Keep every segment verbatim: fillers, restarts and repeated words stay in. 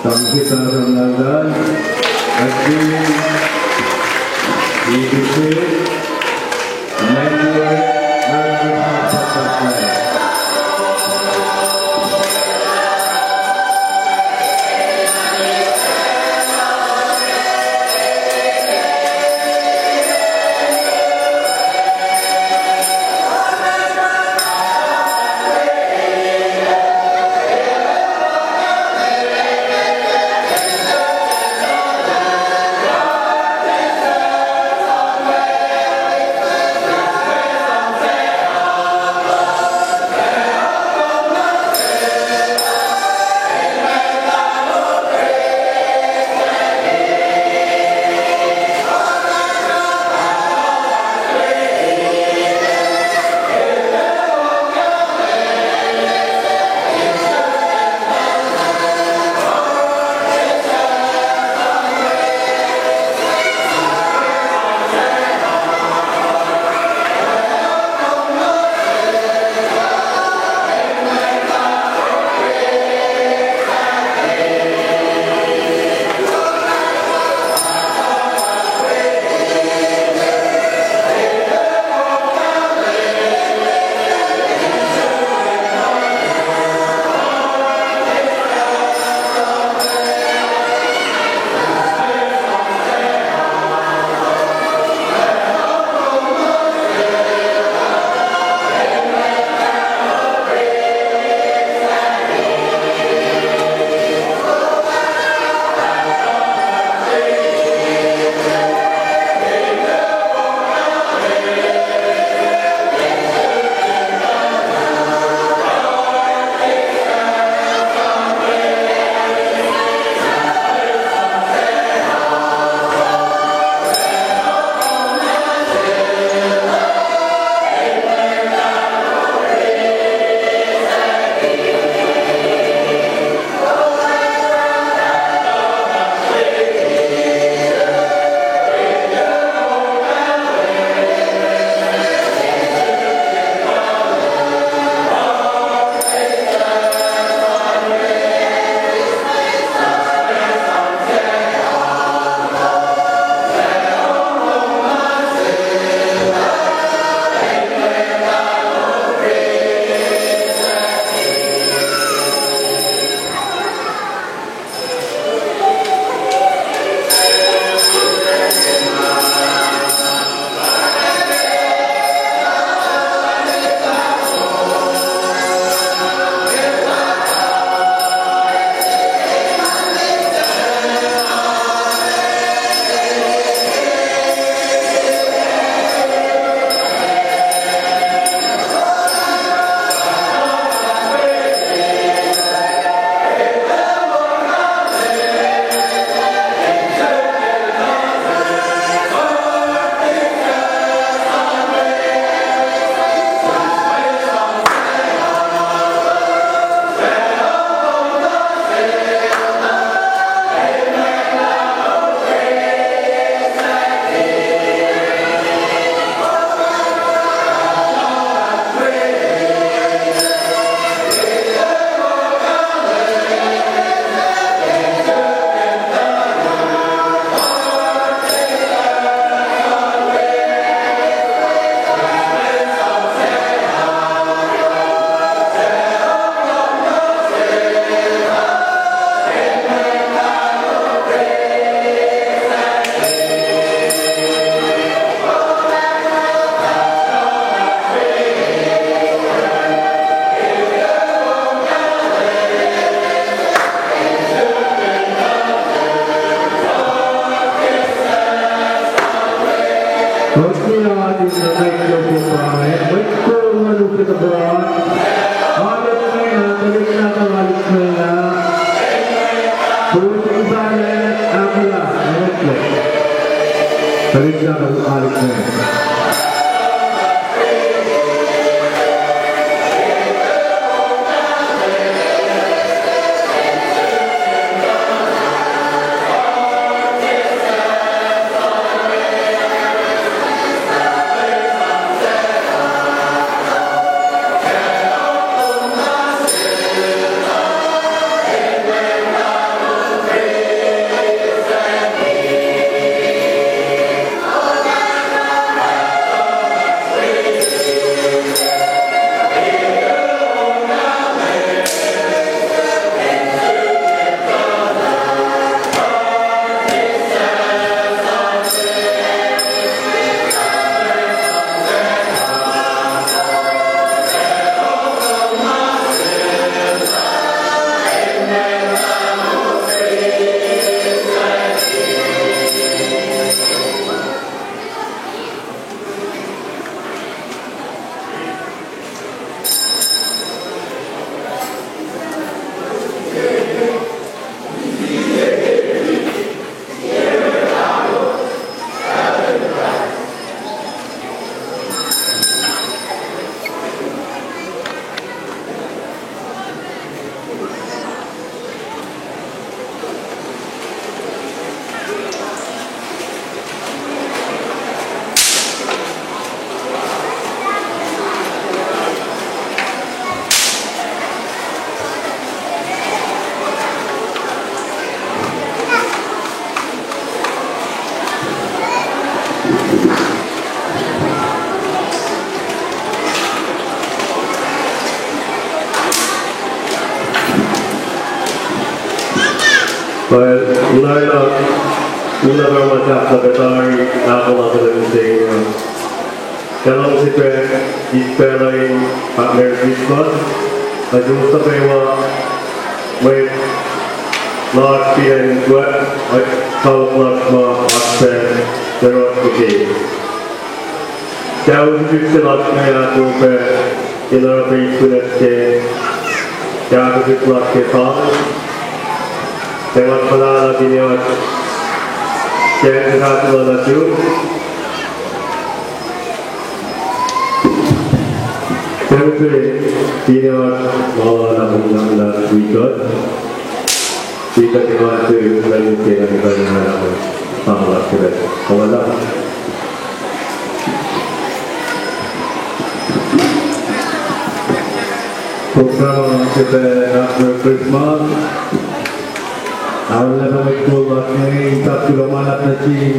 Tangkita Ramnandan, Akim, Ibisi, Emmanuel, Merry Christmas, Pastor. Well, una, una, una karma chapter ke tari, ahkolah ke lwen se inge. Kahlwem srihpac, eis pacl uh in Merry Christmas. Ac sifilpac ma mwet lasr fin acn England, ac kawuck lasr ma oasr pac, Merry Christmas. Kahs srihpac se lasr inge ahkoo pac in oruh pac isunet ke kahs srihpac lasr ke sang. Tiac ma puhla lah kine oasr ke kahs luhn nuh sum. Tiac ma kine oasr ma luhn nuh sum, nuh sum, nuh sum. Ita ke ma se lwen se na ke ma na sama ke ma na. Program ke Merry Christmas. Arulacna mwet kol lasr inge, in sap kuloh ma luhlahp nuh sin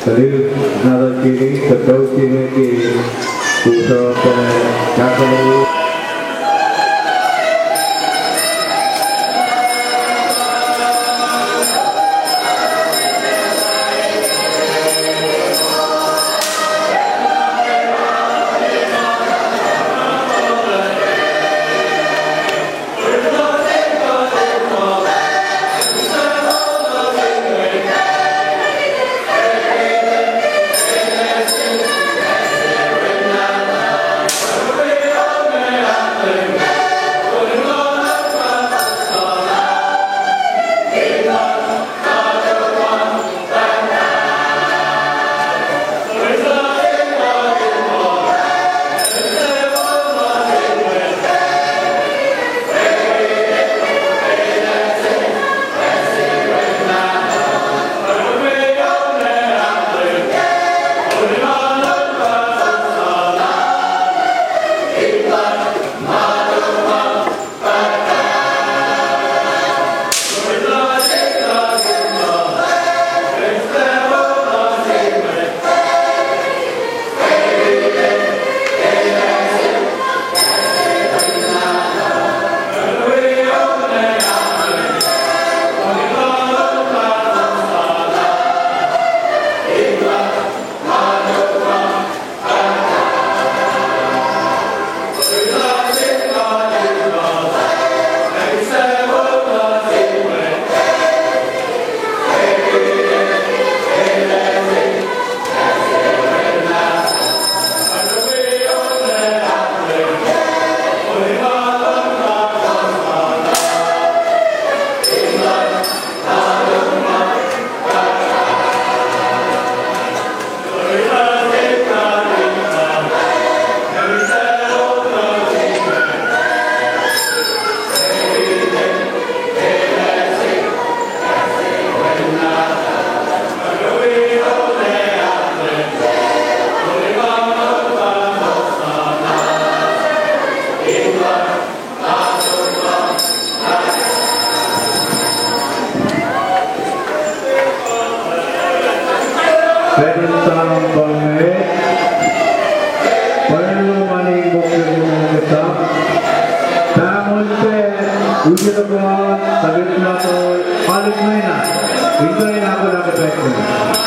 tuhlihk nahtuhl Kili, tuhlihk Kili ke kuloh, eh, kahsruh. Pacl in sang pa inge, pacl lom an in mokle mokle sap. Pahngon pac, use luhman, tuhlihk nahtuhl, alik mena, in kuh in ahkolah ke pacl inge.